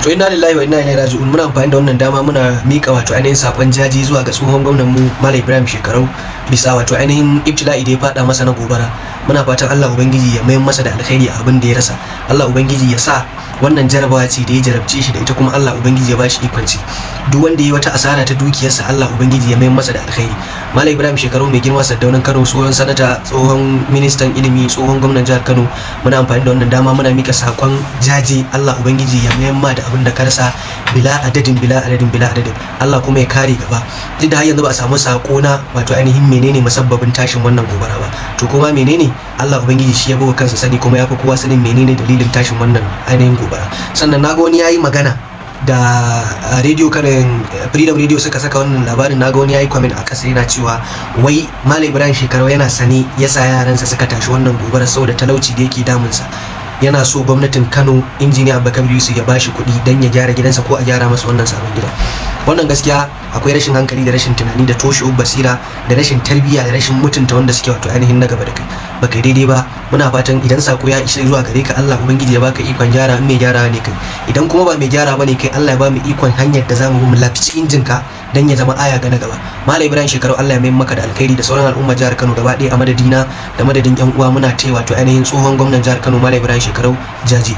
To, inna lillahi wa inna ilaihi raji'un. Muna amfani da wannan dama muna mika wato ainihin sakon jaji zuwa ga tsohon gwamnan mu Malam Ibrahim Shekarau bisa wato ainihin ibtila'i da ya fada masa na gobara. Muna fatan Allah Ubangiji ya mayar masa da alkhairi a abin da ya rasa. Allah Ubangiji ya sa wannan jarabawa ce da ya jarabce shi da ita, kuma Allah Ubangiji ya bashi ikon ci. Duk wanda ya yi wata asara ta dukiyarsa, Allah Ubangiji ya mayar masa da alkhairi. Malam Ibrahim Shekarau, mai girma Sardaunan Kano, tsohon sanata, tsohon ministan ilimi, tsohon gwamnan jihar Kano, muna amfani da wannan dama muna mika sakon jaji. Allah Ubangiji ya mayar ma da abin da ka rasa bila adadin, bila adadin, bila adadin. Allah kuma ya kare gaba. Duk da har yanzu ba a samu sako na wato ainihin menene musabbabin tashin wannan gobara ba, to kuma menene, Allah Ubangiji shi ya bawa kansa sani, kuma ya fi kowa sanin menene dalilin tashin wannan ainihin gobara. Sannan naga wani yayi magana da radio karin Freedom Radio suka saka wannan labarin. Naga wani yayi comment a kasa yana cewa wai Malam Ibrahim Shekarau yana sane yasa yaransa suka tashi wannan gobara saboda talauci da yake damunsa, yana so gwamnatin Kano, Injiniya Abba Kabir Yusuf, ya bashi kuɗi don ya gyara gidansa ko a gyara masa wannan sabon gida. Wannan gaskiya akwai rashin hankali da rashin tunani da toshewar basira da rashin tarbiyya da rashin mutunta wanda suke wato ainihin na gaba da kai. Ba kai daidai ba. Muna fatan idan sako ya isa zuwa gare ka, Allah Ubangiji ya baka ikon gyara in mai gyara ne kai. Idan kuma ba mai gyara bane kai, Allah ya ba mu ikon hanyar da zamu bi mu lafici injin ka dan ya zama aya ga na gaba. Malam Ibrahim Shekarau, Allah ya mai maka da alkhairi da sauran al'ummar jihar Kano gaba ɗaya. A madadina da madadin yan uwa, muna taya wato ainihin tsohon gwamnan jihar Kano Malam Ibrahim Shekarau jaji.